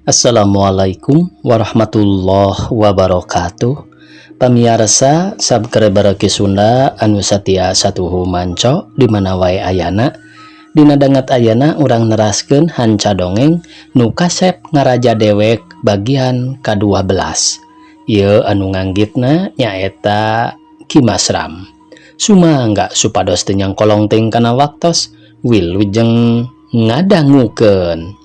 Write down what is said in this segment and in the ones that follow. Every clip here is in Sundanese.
Assalamualaikum warahmatullahi wabarakatuh. Pamiarsa subscriber Ki Sunda anu satia satuhu manco di mana wae ayana. Dina danget ayana urang neraskeun hanca dongeng Nu Kasep Ngaraja Dewek bagian ka-12. Ieu anu nganggitna nyaeta Ki Masram. Sumangga supados teu nyangkolong teuing kana waktos. Wilujeng ngadangukeun.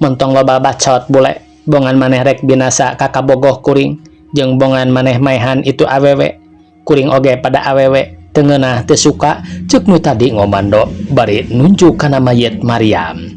Montong loba bacot, bule. Bongan maneh rek binasa kakabogoh kuring jeung bongan maneh maehan itu awewe. Kuring oge pada awewe teu ngeunah, teu suka, ceuk nu tadi ngomando bari nunjuk kana mayit Mariam.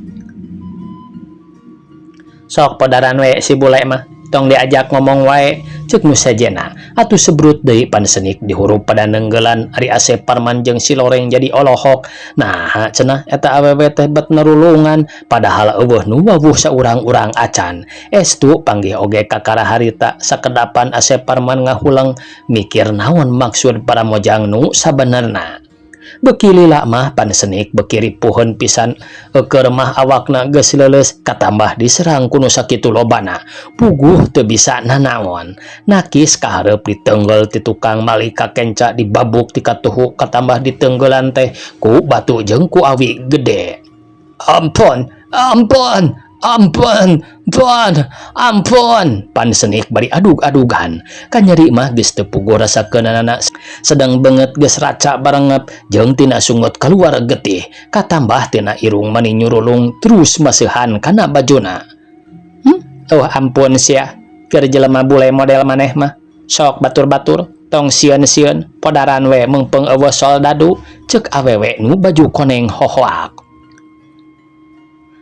Sok podaran we si bule mah, tong diajak ngomong wae, ceuk nu sejena. Atuh sebrut deui Pansenik dihurup pada nenggelan. Ari Asep Parman jeung si Loreng jadi olohok. Nah, cenah eta awewe teh bet nerulungan, padahal euweuh nu wawuh saurang-urang acan. Estu panggih oge kakara harita. Sakedapan Asep Parman ngahuleng mikir naon maksud para mojang nu sabenerna. Beki lila mah Pansenik beki ripuheun pisan. Eueur mah awakna geus leuleus, katambah diserang ku nu sakitu lobana, puguh teu bisa nanaon. Nakis kahareup ditenggel ti tukang, malik ka kenca dibabuk ti katuhu, katambah ditenggelan teh ku batu jeung ku awi gede. Ampun, ampun, ampun, ampun, ampun, Pansenik bari adug-adugan. Kanyeri mah geus teu puguh rasakeunana, sedang beungeut geus raca barengep jeung tina sungut kaluar getih, katambah tina irung mani nyurulung terus maseuhan kana bajuna. Oh, ampun sia keur jelema bule model maneh mah. Sok batur-batur, tong sieun-sieun, podaran we meungpeung euweuh soldadu, ceuk awewe nu baju koneng hohoak.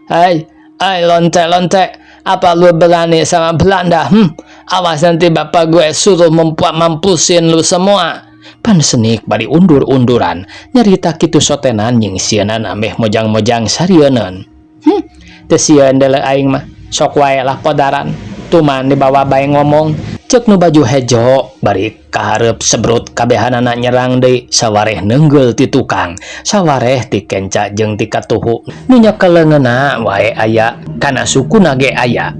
Hai, hai, lonte, lonte, apa lu berani sama Belanda? Hmm? Awas nanti bapak gue suruh mampusin lu semua. Pansenik bari undur-unduran nyarita kitu sotenan nyingsieunan ameh mojang-mojang sarieuneun. Teu sieun deuleu aing mah. Sok wae lah podaran. Tuman dibawa bae ngomong, ceuk nu baju hejo bari kahareup. Sebrut kabehanana nyerang deui, sawareh neunggul ti tukang, sawareh ti kenca jeung ti katuhu. Nu nyekel leungeunna wae aya, kana sukuna ge aya.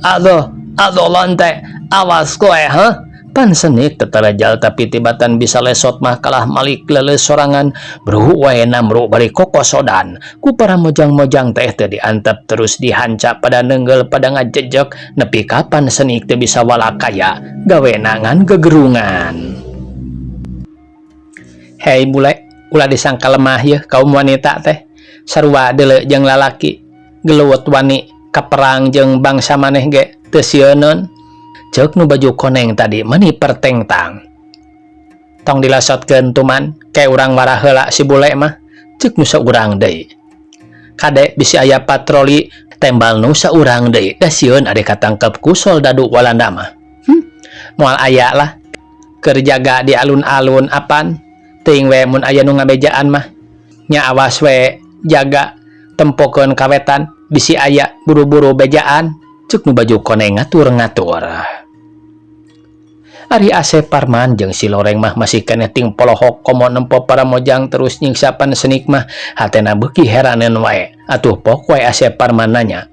Aduh, aduh, lonte, awas kowe, heh. Pansenik tetarajal tapi tibatan bisa lesot mah kalah malik leuleus sorangan. Bru wae namru bari kokosodan ku para mojang-mojang teh teu diantep, terus dihanca pada nenggel pada ngajejek nepi ka Pansenik teu bisa walakaya, gawena ngan gegerungan. Hei bule, ulah disangka lemah yeuh kaum wanita teh. Sarua deuleu jeung lalaki, gelut wani, kaperang jeung bangsa maneh ge teu sieuneun, ceuk nu baju koneng tadi mani pertengtang. Tong dilasotkeun tuman, ke urang warah heula si bule mah, ceuk nu saurang deui. Kade bisi aya patroli, tembal nu saurang deui, da sieun ade katangkep ku soldadu Walanda mah. Moal aya lah, keur jaga di alun-alun apan. Teuing we mun aya nu ngabejaan mah. Nya awas we, jaga tempokeun kawetan, bisi aya buru-buru bejaan, ceuk nu baju koneng ngatur-ngatur. Ari Asep Parman jeung si Loreng mah masih keneh ting polohok komo nempo para mojang terus nyiksa Pansenik mah hatena beuki heraneun wae. Atuh pok wae Asep Parman nanya.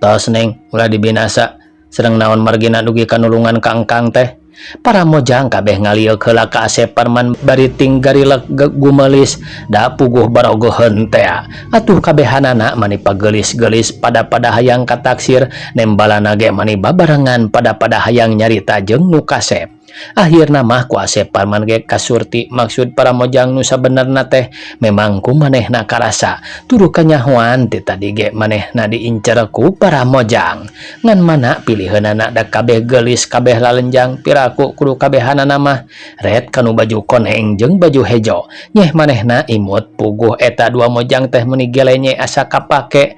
Tos, Neng, ulah dibinasa. Sareng naon margina dugi ka nulungan ka engkang teh? Para mojang kabeh ngalieuk heula ka Asep Parman bari ting garilek gumelis da puguh barogoheun tea. Atuh kabehanana mani pagelis-gelis pada-pada hayang kataksir, nembalana ge mani babarengan pada-pada hayang nyarita jeung nu kasep. Akhirna mah ku Asep Parman ge kasurti maksud para mojang nu sabenerna teh. Memang ku manehna karasa turu kanyahoan ti tadi ge manehna diincer ku para mojang, ngan mana piliheunana da kabeh geulis, kabeh lalenjang, piraku kudu kabehanana mah ret kanu baju koneng jeung baju hejo. Nyeh manehna imut puguh eta dua mojang teh meuni gelenye asa kapake.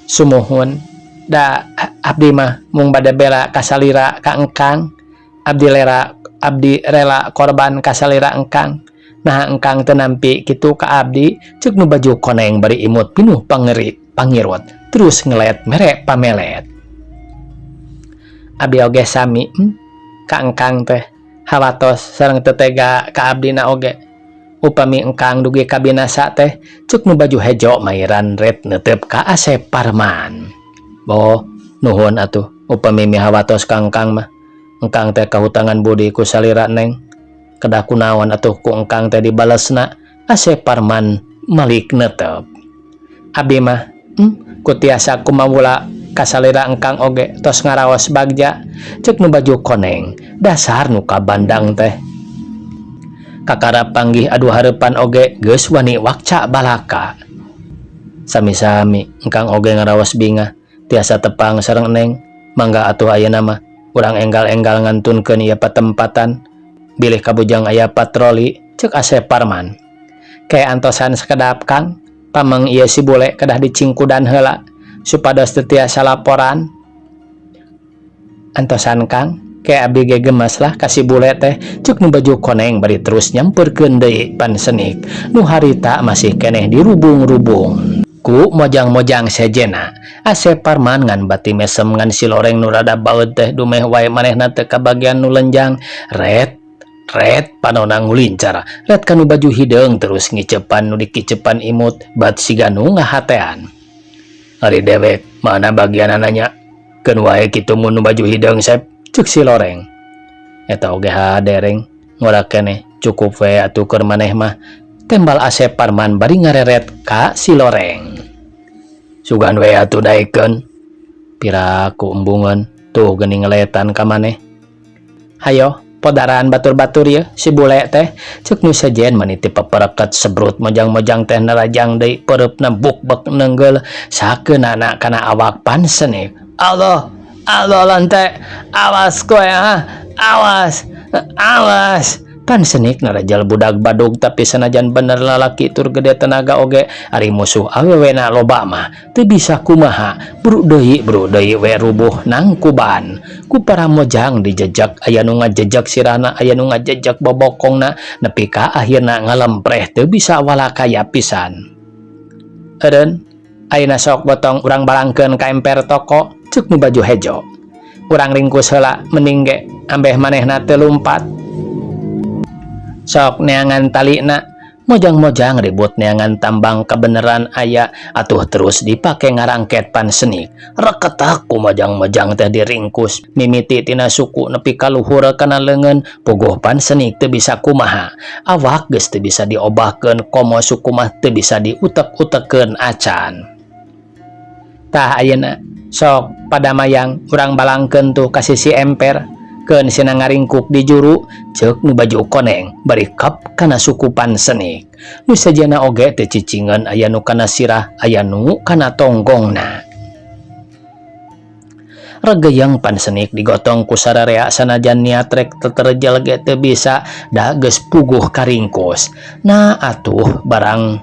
Sumuhun, da abdi mah mung bade bela kasalira ka engkang. Abdi lera, abdi rela korban kasalira engkang. Nah, engkang teu nampi kitu ka abdi, ceuk nu baju koneng bari imut pinuh pangeri pangirut terus ngelet mere pamelet. Abdi oge sami ka engkang teh hawatos sareng teu tega ka abdina oge. Upami engkang dugi ka binasa teh, cek nu baju hejo mairan ret neuteup ka Asep Parman. Boh, nuhun atuh upami mihawatos ka engkang mah. Engkang teh kahutangan budi ku salira, Neng. Kedah kunaon atuh ku engkang teh dibalesna? Asep Parman malik neuteup. Abi mah ku tiasa kumawula ka salira engkang oge tos ngaraos bagja, cek nu baju koneng. Dasar nu kabandang teh. Kakara panggih adu hareupan oge geus wani wakca balaka. Sami-sami, engkang oge ngaraos bingah tiasa tepang sareng Neng. Mangga atuh, ayeuna mah urang enggal-enggal ngantunkeun ieu patempatan, bilih kabujang aya patroli, cek Asep Parman. Ke, antosan sakedap, Kang. Pameng ieu si bule kedah dicingkudan heula supados teu tiasa laporan. Antosan, Kang. Ke abi ge gemes lah ka si bule teh, cek nu baju koneng bari terus nyamperkeun deui pansenik nu harita masih keneh dirubung-rubung ku mojang-mojang sejena. Asep Parman ngan bati mesem, ngan si loreng nu rada baeud teh dumeh wae manehna teu kabagian nu lenjang. Ret ret panona ngulincar ret kanu baju hideung, terus ngicepan nu dikicepan imut bat siga nu ngahatean. Ari dewek mana bagianana nya? Keun wae kitu mun nu baju hideung, Sep, cek si loreng. Eta oge hade, Reng, ngora keneh, cukup we atuh keur maneh mah, tembal Asep Parman bari ngareret ka si loreng. Sugan we atuh daekeun. Piraku embungeun tuh geuning ngeletan ka maneh. Hayo podaran batur-batur ye si bule teh, cek nu sejen maniti pepereket. Sebrut mojang-mojang teh nerajang deui, pereupna buk-bek nenggel sakeunana kana awak pansenik. Allah Allah, lonte, awas kowe ha, awas, awas. Pansenik narajal budak badug, tapi sanajan bener lalaki tur gede tenaga oge, ari musuh awewena loba mah teu bisa kumaha. Buru deui we rubuh nangkuban ku para mojang, dijejak, aya nu ngajejak sirahna, aya nu ngajejak bobokongna, nepi ka akhirna ngalempreh teu bisa walakaya pisan. Eureun ayeuna sok gotong urang balangkeun ka emper toko, cek nu baju hejo. Urang ringkus heula mending ge, ambeh manehna teu lumpat. Sok neangan talina. Mojang-mojang ribut neangan tambang kebenaran aya atuh, terus dipake ngarangket pansenik. Reketak ku mojang-mojang teh diringkus mimiti tina suku nepi ka luhur kana leungeun. Puguh pansenik teu bisa kumaha, awak geus teu bisa diobahkeun, komo suku mah teu bisa diutek-utekkeun acan. Tah, ayeuna sok pada mayang urang balangkeun tuh ka sisi emper, keun sina ngaringkuk di juru, cek nu baju koneng bari kap kana suku pansenik. Nu sejena oge teu cicingeun, aya nu kana sirah, aya nu kana tonggongna. Regeyeng pansenik digotong ku sararea, sanajan niat rek teterjel ge teu bisa, da geus puguh karingkus. Nah atuh, barang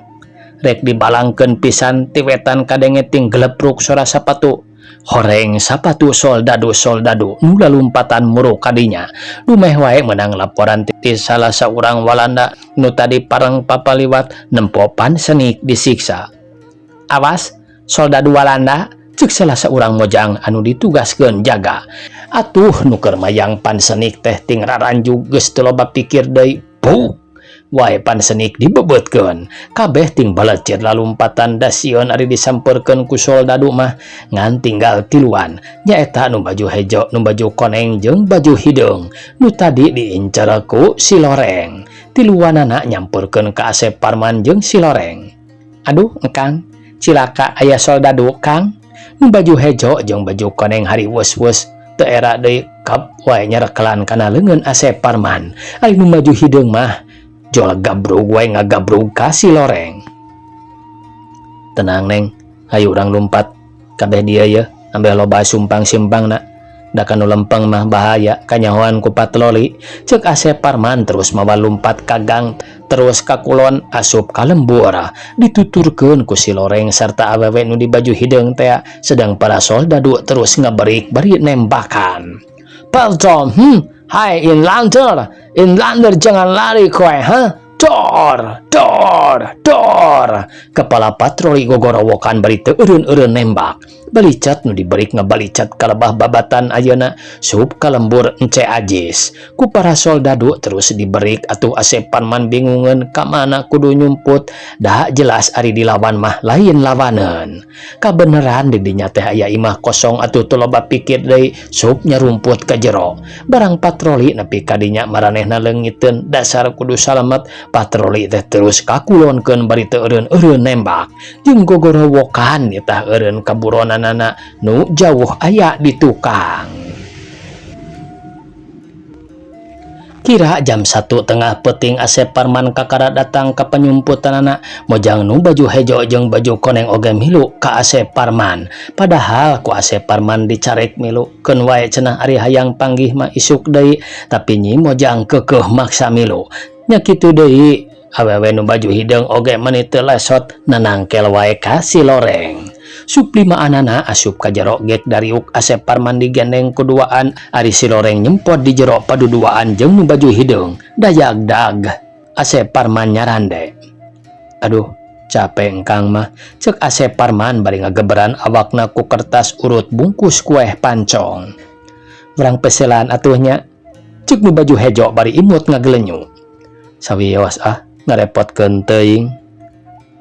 rek dibalangkeun pisan, ti wetan kadenge ting gelepruk sora sapatu horeng, sapatu soldadu-soldadu nu lalumpatan muruk kadinya. Dumeh wae menang laporan ti salah saurang Walanda nu tadi pareng papaliwat nempo pansenik disiksa. Awas, soldadu Walanda, cek salah saurang mojang anu ditugaskeun jaga. Atuh nu keur mayang pansenik teh ting raranjug, geus teu loba pikir deui, puk wae pansenik dibebetkeun. Kabeh ting balecet lalumpatan, da sieun ari disampeurkeun ku soldadu mah. Ngan tinggal tiluan, nyaeta nu baju hejo, nu baju koneng, jeung baju hideung nu tadi diincar ku si loreng. Tiluanana nyamperkeun ka Asep Parman jeung si loreng. Aduh, engkang, cilaka, aya soldadu, Kang. Nu baju hejo jeung baju koneng hariweus-weus teu era deui, kap wae nyerekelan kana leungeun Asep Parman. Ari nu baju hideung mah jol gabrug wae ngagabrug ka si loreng. Tenang, Neng, hayu urang lumpat kabeh dia ya, ambeh loba sumpang-simpangna, da kanu lempeng mah bahaya kanyahoan ku patroli, cek Asep Parman terus mawa lumpat ka gang, terus ka kulon, asup ka lembur, dituturkeun ku si loreng serta awewe nu di baju hideung tea, sedang para soldadu terus ngaberik bari nembakan. Peltom, hai inlander, inlander, jangan lari kowe, ha? Dor, dor, dor. Kepala patroli gogorowokan bari teu eureun-eureun nembak. Balicat nu diberik ngabalicat ka lebah babatan ayeuna sup ka lembur Ence Ajis. Ku para soldadu terus diberik atuh Asep Parman bingungeun ka mana kudu nyumput, da jelas ari dilawan mah lain lawaneun. Kabeneran di dinya teh aya imah kosong atuh teu loba pikir deui sup nyarumput ka jero. Barang patroli nepi ka dinya maranehna leungiteun dasar kudu salamet patroli teh terus kakulonkeun bari teu eureun-eureun nembak. Jeung gogorowokan nitah eureun kaburonanana nu jauh aya di tukang. Kira jam 1 tengah peuting Asep Parman kakara datang ka panyumputanana mojang nu baju hejo jeung baju koneng oge milu ka Asep Parman. Padahal ku Asep Parman dicarek milu keun wae cenah ari hayang panggih mah isuk deui tapi nyi mojang keukeuh maksa milu. Nya kitu deui awewe nu baju hideung oge meuni teu lesot nanangkel wae ka si Loreng. Suplimaanana asup ka jero gek dariuk Asep Parman digendeng kuduaan ari si Loreng nyempot di jero paduduaan jeung nu baju hideung dayag-dag Asep Parman nyarande. Aduh capek engkang mah cek Asep Parman bari ngageberan awakna ku kertas urut bungkus kueh pancong. Urang peselan atuh nya cek nu baju hejo bari imut ngagelenyu. Sawios ah ngarepotkeun teuing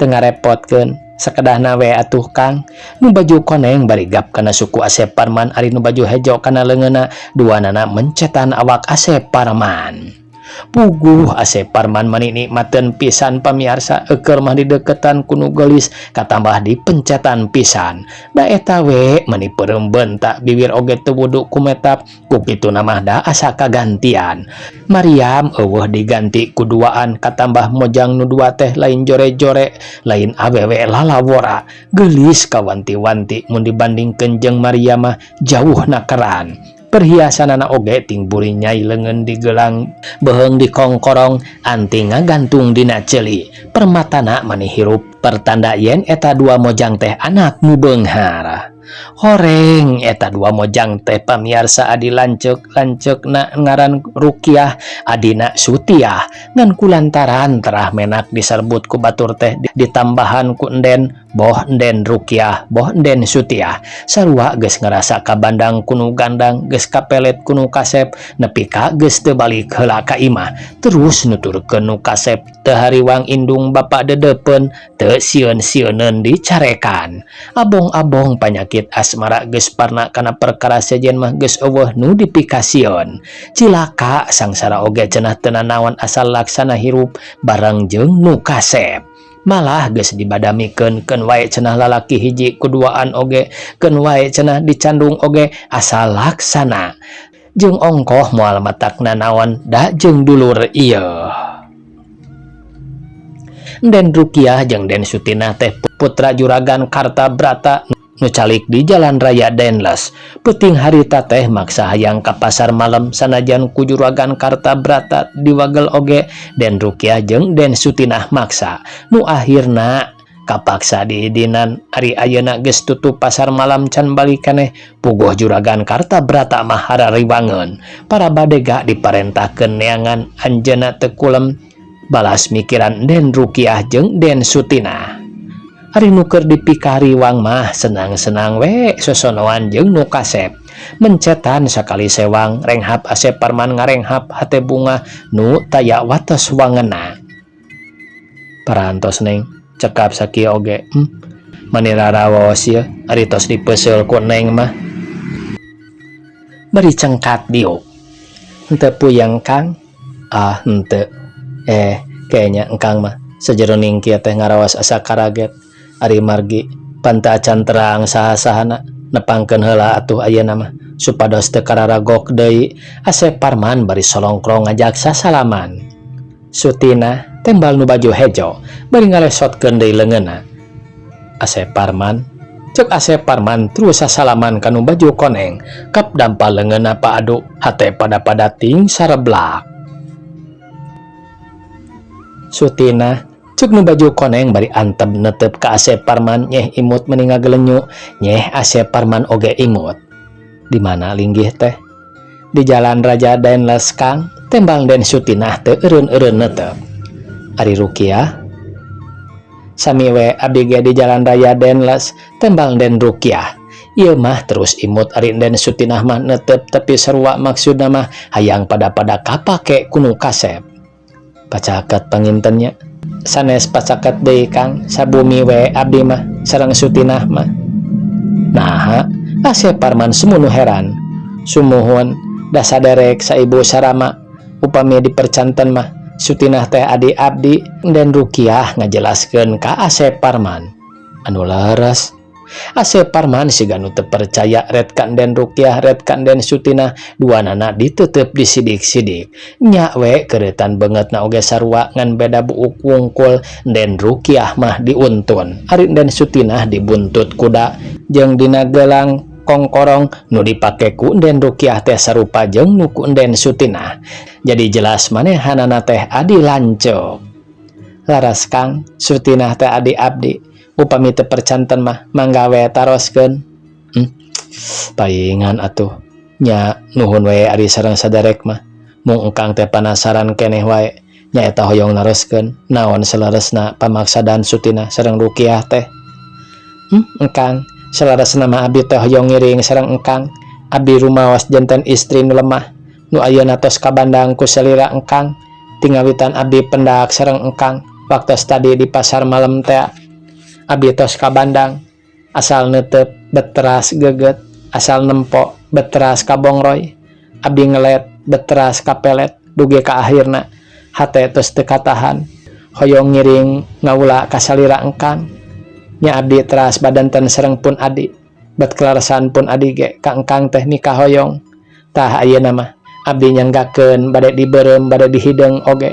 teu ngarepotkeun sakedahna we atuh Kang. Nu baju koneng bari gap kana suku Asep Parman ari nu baju hejo kana leungeunna duanana mencetan awak Asep Parman. Puguh Asep Parman mani nikmateun pisan pamiarsa eukeur mah dideketan ku nu geulis katambah dipencetan pisan. Da eta we mani peureum bentak bibir oge teu wudu ku metap ku kituna mah da asa kagantian. Mariam eueuh diganti ku duaan katambah mojang nu dua teh lain jore-jore lain awewe lalawora geulis kawanti-wanti mun dibandingkeun jeung Mariam mah jauh nakeran. Perhiasanana oge ting buri nyai leungeun digelang beuheung dikongkorong anting ngagantung dina ceuli permatana mani hirup pertanda yen eta dua mojang teh anak nu beunghar. Horeng eta dua mojang teh pamiarsa adi lanceuk-lanceukna ngaran Rukiah adina Sutiah ngan kulantaran terah menak diserbut ku batur teh ditambahan ku enden boh enden Rukiah boh enden Sutiah sarua geus ngarasa kabandang kunu gandang geus kapelet kunu kasep nepi ka geus teu balik heula ka imah terus nuturkeun nu kasep teu hariwang indung bapa dedepeun teu sieun-sieuneun dicarekan. Abong-abong panyakit asmara geus parna kana perkara sejen mah geus eueuh nu dipikasieun. Cilaka sangsara oge cenah teu nanaon asal laksana hirup bareng jeung nu kasep. Malah geus dibadamikeun keun wae cenah lalaki hiji kuduaan oge keun wae cenah dicandung oge asal laksana. Jeung ongkoh moal matak nanaon da jeung dulur ieu. Den Rukiah jeung Den Sutinah teh putra juragan Karta Brata nu calik di Jalan Raya Denles. Peuting harita teh maksa hayang ka pasar malam sanajan ku juragan Karta Brata diwagel oge Den Rukiah jeung Den Sutinah maksa. Nu akhirna kapaksa diidinan ari ayeuna geus tutup pasar malam can balik keneh puguh juragan Karta Brata mah harariwangeun. Para badega diparentahkeun neangan anjeunna teu kulem balas mikiran Den Rukiah jeung Den Sutinah. Ari nu keur dipikariwang mah senang-senang we sosonoan jeung nu kasep. Mencetan sakali sewang renghap Asep Parman ngarenghap hate bunga nu taya wates wangena. Parantos neng cekap sakieu oge. Mani raraos ieu ari tos dipeuseul ku neng mah. Bari cengkat diuk. Henteu puyeng Kang? Ah henteu. Kayaknya engkang mah sajeroning kieu teh ngaraos asa karaget. Ari margi panta acan terang saha-sahana nepangkeun heula atuh ayeuna mah supados teu kararagok deui. Asep Parman bari solongkrong ngajak sasalaman. Sutina tembal nu baju hejo bari ngalesotkeun deui leungeunna. Asep Parman cek Asep Parman terus sasalaman ka nu baju koneng kap dampal leungeunna paadu hate pada-pada ting sareblak. Sutina cek nu baju koneng bari antep netep ka Asep Parman nyeh imut meni ngagelenyu nyeh Asep Parman oge imut. Di mana linggih teh? Di Jalan Raja Denles Kang, tembang Den Sutinah teu eureun-eureun netep. Ari Rukiah? Sami we, abdi ge di Jalan Raya Dendles, tembal Den Rukiah. Ieu mah terus imut, ari Den Sutinah mah netep, tapi sarua maksudna mah hayang pada-pada kapake ku nu kasep. Pacaket panginten nya. Sanes pacaket deui, Kang, sabumi we abdi mah sareng Sutinah mah. Naha? Asep Parman sumunu heran. Sumuhun, da saderek saibu sarama. Upami dipercanten mah Sutinah teh adi abdi, Den Rukiah ngajelaskeun ka Asep Parman. Anu leres? Asep Parman siga nu teu percaya, ret ka Den Rukiah, ret ka Den Sutinah, duanana ditutup disidik-sidik. Nya we, keureutan beungeutna oge sarua, ngan beda buuk wungkul. Den Rukiah mah diuntun, ari Den Sutinah dibuntut kuda, jeung dina gelang kongkorong nu dipake ku Den Rukiah teh sarupa jeung nu ku Den Sutinah, jadi jelas manehanana teh adi lanceuk. Laras, Kang, Sutinah teh adi abdi. Upami teu percanten mah mangga we taroskeun. Paingan atuh nya. Nuhun we ari sareng saderek mah, mung engkang teh panasaran keneh wae, nyaeta hoyong naroskeun naon saleresna pamaksadan Sutinah sareng Rukiah teh. Engkang, saleresna mah abdi teh hoyong ngiring sareng engkang. Abdi rumaos janten istri nu lemah nu ayeuna tos kabandang ku salira engkang. Tingawitan abdi pendak sareng engkang waktos tadi di pasar malam teh, abdi tos kabandang. Asal netep beteras geget, asal nempo beteras kabongroy, abdi ngelet beteras kapelet, dugi ka akhirna hate tos teu katahan hoyong ngiring ngawula ka salira engkang. Nya abdi teras badanten sareng pun adi, bet kelarasan pun adi ge ka engkang teh mikahoyong. Tah, ayeuna mah abdi nyanggakeun bade dibeureum, bade dihideung oge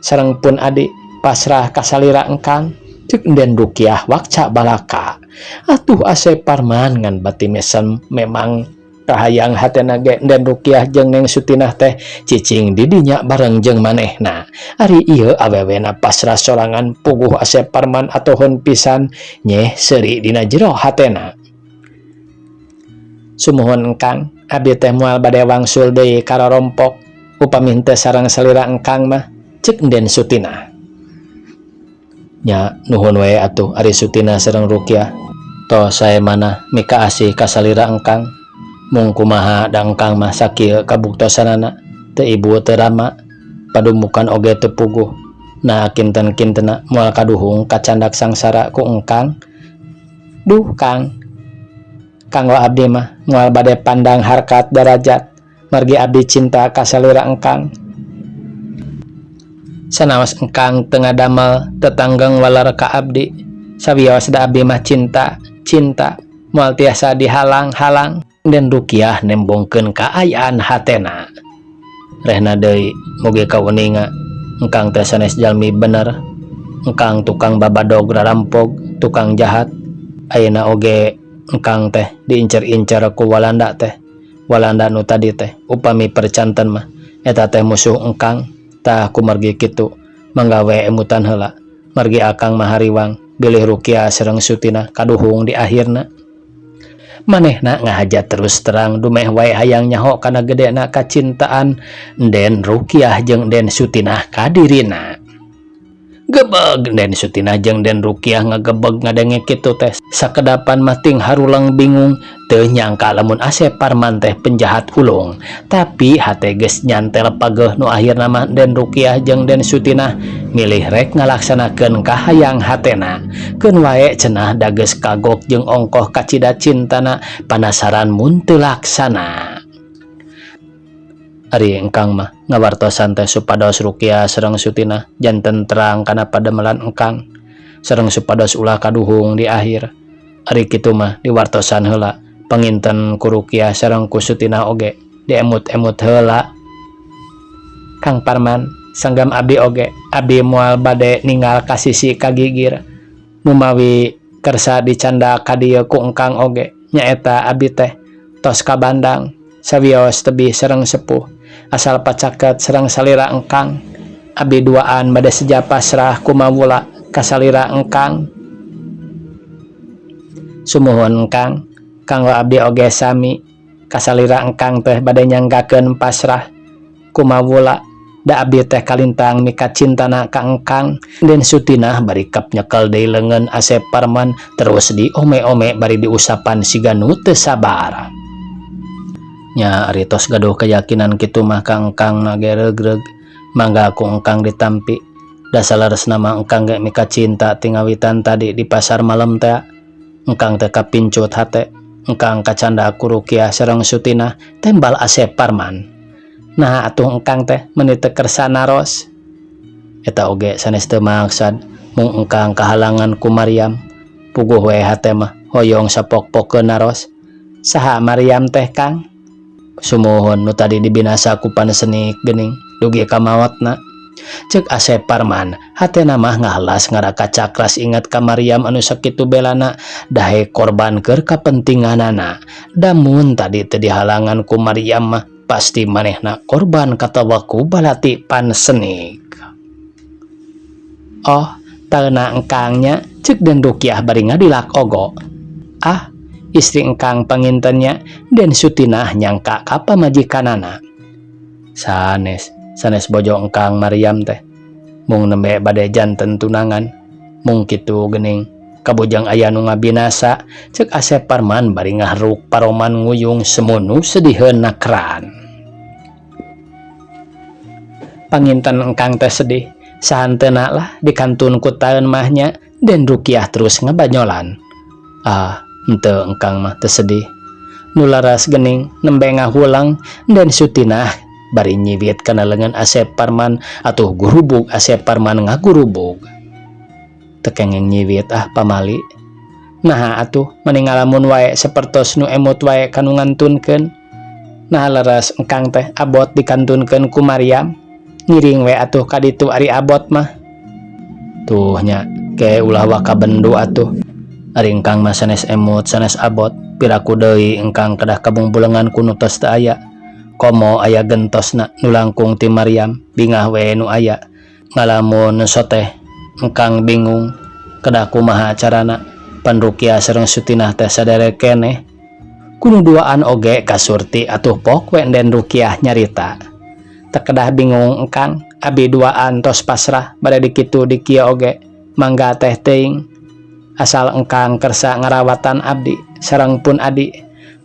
sareng pun adi, pasrah ka salira engkang, cek Den Rukiah wakca balaka. Atuh Asep Parman ngan bati mesem, memang kahayang hatena ge Den Rukiah jeung Neng Sutinah teh cicing di dinya bareng jeung manehna. Ari ieu awewena pasrah sorangan, puguh Asep Parman atohun pisan, nyeh seuri dina jero hatena. Sumuhun, Engkang, abdi teh moal bade wangsul deui ka rorompok upami henteu sareng salira engkang mah, cek Den Sutinah. Nya, nuhun we atuh ari Sutinah sareng Rukiah. Tos sae mana mika asih ka salira engkang. Mung kumaha da engkang mah sakieu kabuktosanana, teu ibu teu rama, padumukan oge teu puguh. Nah, kinten-kintena moal kaduhung kacandak sangsara ku engkang? Duh, Kang, kanggo abdi mah moal bade pandang harkat darajat, margi abdi cinta ka salira engkang. Sanaos engkang teu ngadamel tetanggeng waler ka abdi, sawios da abdi mah cinta, cinta moal tiasa dihalang-halang, Den Rukiah nembongkeun kaayaan hatena. Rehna deui, mugi kauninga engkang teh sanes jalmi bener. Engkang tukang babadog, rarampog, tukang jahat. Ayeuna oge engkang teh diincer-incer ku Walanda teh. Walanda nu tadi teh upami percanten mah eta teh musuh engkang. Tah, kumargi kitu mangga we emutan heula, margi akang mah hariwang bilih Rukiah sareng Sutinah kaduhung di akhirna. Manehna ngahaja terus terang, dumeh wae hayang nyaho kana gedena kacintaan Den Rukiah jeung Den Sutinah ka dirina. Gebeg Den Sutinah jeung Den Rukiah ngagebeg ngadenge kitu teh. Sakedapan mah ting harulang bingung, teu nyangka lamun Asep Parman teh penjahat ulung. Tapi hate geus nyantel pageuh, nu akhirna mah Den Rukiah jeung Den Sutinah milih rek ngalaksanakeun kahayang hatena. Keun wae cenah, da geus kagok jeung ongkoh kacida cintana, panasaran mun teu laksana. Ari engkang mah ngawartosan teh supados Rukiah sareng Sutinah janten terang kana pademelan engkang, sareng supados ulah kaduhung di akhir. Ari kitu mah diwartosan heula, panginten ku Rukiah sareng ku Sutinah oge diemut-emut heula. Kang Parman, sanggam abdi oge, abdi moal bade ninggal ka sisi ka gigir numawi kersa dicanda ka dieu ku engkang oge, nyaeta abdi teh tos kabandang sawios tebih sareng sepuh, asal pacaket sareng salira engkang, abdi duaan bade seja pasrah kumawula ka salira engkang. Sumuhun, Engkang, kanggo abdi oge sami, kasalira engkang teh bade nyanggakeun pasrah kumawula. Da abdi teh kalintang mikacintana ka engkang. Den Sutinah bari kap nyekel deui leungeun Asep Parman terus diome-ome bari diusapan siga nu teu sabar. Nya ari tos gaduh keyakinan kitu mah ka engkang na ge regreg, mangga ku engkang ditampi. Da saleresna mah engkang ge mikacinta ti ngawitan tadi di pasar malam teh. Engkang teh kapincut hate, engkang kacanda ku Rukiah sareng Sutinah, tembal Asep Parman. Nah atuh engkang teh meuni teu kersa naros. Eta oge sanes teu maksad mung engkang kahalangan ku Maryam. Puguh we hate mah hoyong sapok-pokeun naros. Saha Maryam teh Kang? Sumuhun nu tadi dibinasa ku pansenik geuning dugi ka maotna. Ceuk Asep Parman, hatena mah ngahalas ngarakacakras inget ka Maryam anu sakitu belana daek korban keur kapentinganana. Damun tadi teu dihalangan ku Maryam mah pasti manehna korban katawa ku balati pansenik. Oh, taeuna engkangnya, ceuk Den Rukiah bari ngadilak ogo. Ah, istri engkang pangintennya, Den Sutinah nyangka ka pamajikanana. Sanes, sanes bojo engkang Maryam teh. Mung nembe bade janten tunangan. Mung kitu geuning kabujang aya nu ngabinasa, ceuk Asep Parman bari ngahruk paroman nguyung semunu sediheun nakran. Panginten engkang teh sedih, sahanteuna lah dikantun ku taeun mah nya, Den Rukiah terus ngabanyolan. Ah, henteu engkang mah teu sedih. Nu laras geuning nembe ngahulang Den Sutinah bari nyiwit kana leungeun Asep Parman atuh gurubug Asep Parman ngagurubug. Teu kengeng nyiwit ah pamali. Naha atuh mani ngalamun wae sapertos nu emut wae kanu ngantunkeun. Naha leres engkang teh abot dikantunkeun ku Maryam. Ngiring we atuh ka ditu ari abot mah. Tuh nya ke ulah waka bendu atuh. Ari engkang mah sanes emut sanes abot, piraku deui engkang kedah kabungbulengan ku nu tos teu aya. Komo aya gentosna nu langkung ti Maryam, bingah we nu aya. Ngalamun soteh engkang bingung kedah kumaha carana. Pan Rukiah sareng Sutinah teh saderek keneh. Kudu duaan oge ka Surti atuh pok we Den Rukiah nyarita. Teu kedah bingung engkang, abi duaan tos pasrah bade dikitu dikieu oge mangga teh teuing. Asal engkang kersa ngarawatan abdi sareng pun adi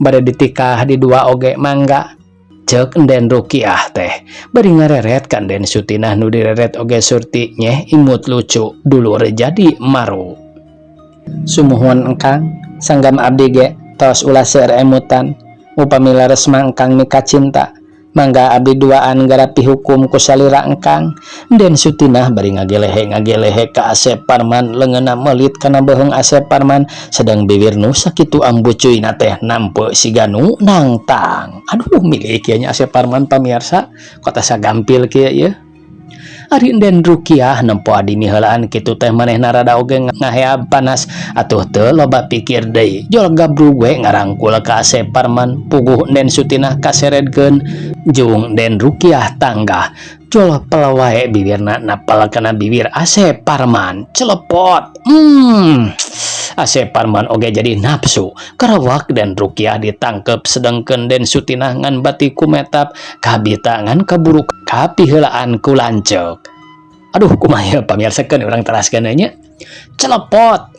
bade ditikah di dua oge mangga. Ceuk Den Rukiah teh bari ngareret ka Den Sutinah nu direret oge Surti nyeh imut lucu dulur jadi maru. Sumuhun engkang, sanggam abdi ge tos ulah seueur emutan. Upami leres mah engkang mikacinta, mangga abdi duaan garapi hukum ku salira engkang. Den Sutinah bari ngagelehe-ngagelehe ka Asep Parman, leungeunna meulit kana beuheung Asep Parman sedang bibir nu sakitu ambucuyna teh nampe siga nu nangtang. Aduh milik ieu nya Asep Parman pamirsa, kota sagampil kieu ieu. Ari Den Rukiah nempo adi miheulaan kitu teh manehna rada oge ngaheab panas atuh teu loba pikir deui. Jol gabrug we ngarangkul ka Asep Parman, puguh Den Sutinah kaseredkeun jeung Den Rukiah tanggah. Jol pel wae bibirna napel kana bibir Asep Parman, celepot. Asep Parman oge jadi nafsu. Karawak Den Rukiah ditangkep sedengkeun Den Sutinah ngan bati kumetap kabita ngan kaburu kapiheulaan ku lanceuk. Aduh kumaha pamirsa keun urang teraskeun nya. Celepot.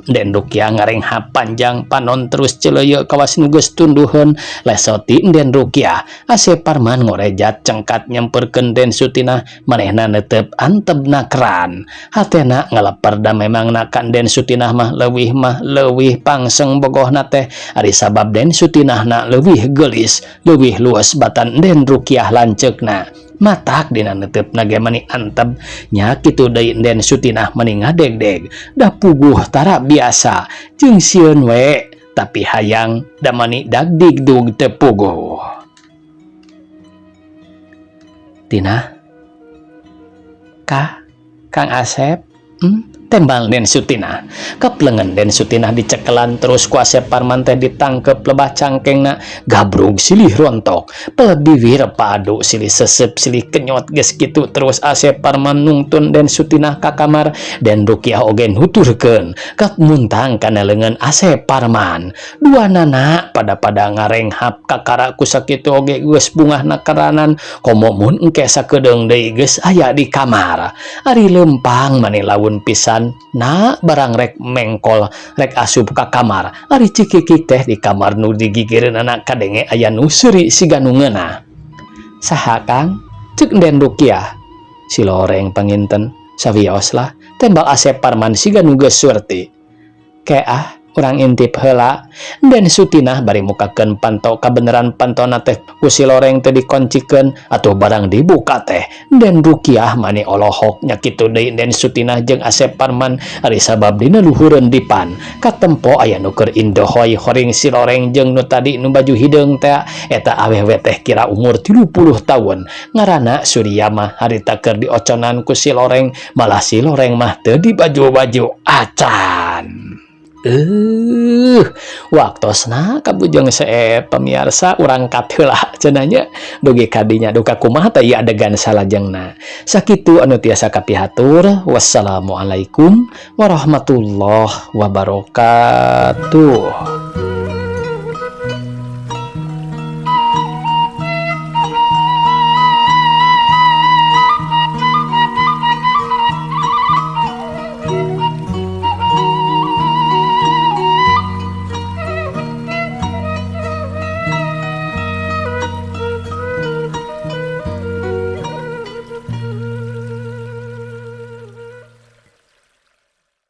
Den Rukiah ngarenghap panjang panon terus celeuyeuh kawas nu geus tunduheun lesoti Den Rukiah. Asep Parman ngorejat cengkat nyamperkeun Den Sutinah manehna neuteup antebna keran. Hatena ngaleper da memang nakan Den Sutinah mah leuwih pangseng bogohna teh ari sabab Den Sutinahna leuwih geulis, leuwih luas batan Den Rukiah lanceukna. Matak dina neuteup ge mani anteb nya kitu deui Den Sutinah mani ngadegdeg da puguh tara biasa jeung sieun we tapi hayang da mani dagdigdug teu puguh. Tina ka Kang Asep, Tembal Den Sutinah. Kaplengen Den Sutinah dicekelan terus ku Asep Parman teh ditangkep lebah cangkengna, gabrug silih rontok, pelet bibir padu silih sesep silih kenyot. Geus kitu terus Asep Parman nungtun Den Sutinah ka kamar. Den Rukiah oge nuturkeun kap muntang kana leungeun Asep Parman. Dua nana pada-pada ngarenghap kakara ku sakitu oge geus bungahna keranan, komo mun engke sakedeung deui geus aya di kamar. Ari lempang mani laun pisan na barang rek mengkol rek asup ka kamar, ari cikikik teh di kamar nu digigireunana kadenge aya nu seuri siga nu ngeunah. "Saha, Kang?" cek Den Rukiah. "Si Loreng, panginten. Sawios lah," tembal Asep Parman siga nu geus surti. "Ke ah, urang intip heula," Den Sutinah bari mukakeun panto. Kabeneran pantona teh ku si Loreng teh dikoncikeun. Atuh barang dibuka teh Den Rukiah mani olohok nya kitu deui Den Sutinah jeung Asep Parman, ari sabab dina luhureun dipan katempo aya nu keur indohoy horing si Loreng jeung nu tadi nu baju hideung teh. Eta awewe teh kira umur 30 tahun, ngaranna Surya mah. Harita keur dioconan ku si Loreng, malah si Loreng mah teu di baju-baju acan. Waktosna kabujeng seep, pemirsa. Urang cut heula cenah nya, dugi kadinya duka kumaha teh ieu adegan salajengna. Sakitu anu tiasa kapihatur. Wassalamualaikum warahmatullahi wabarakatuh.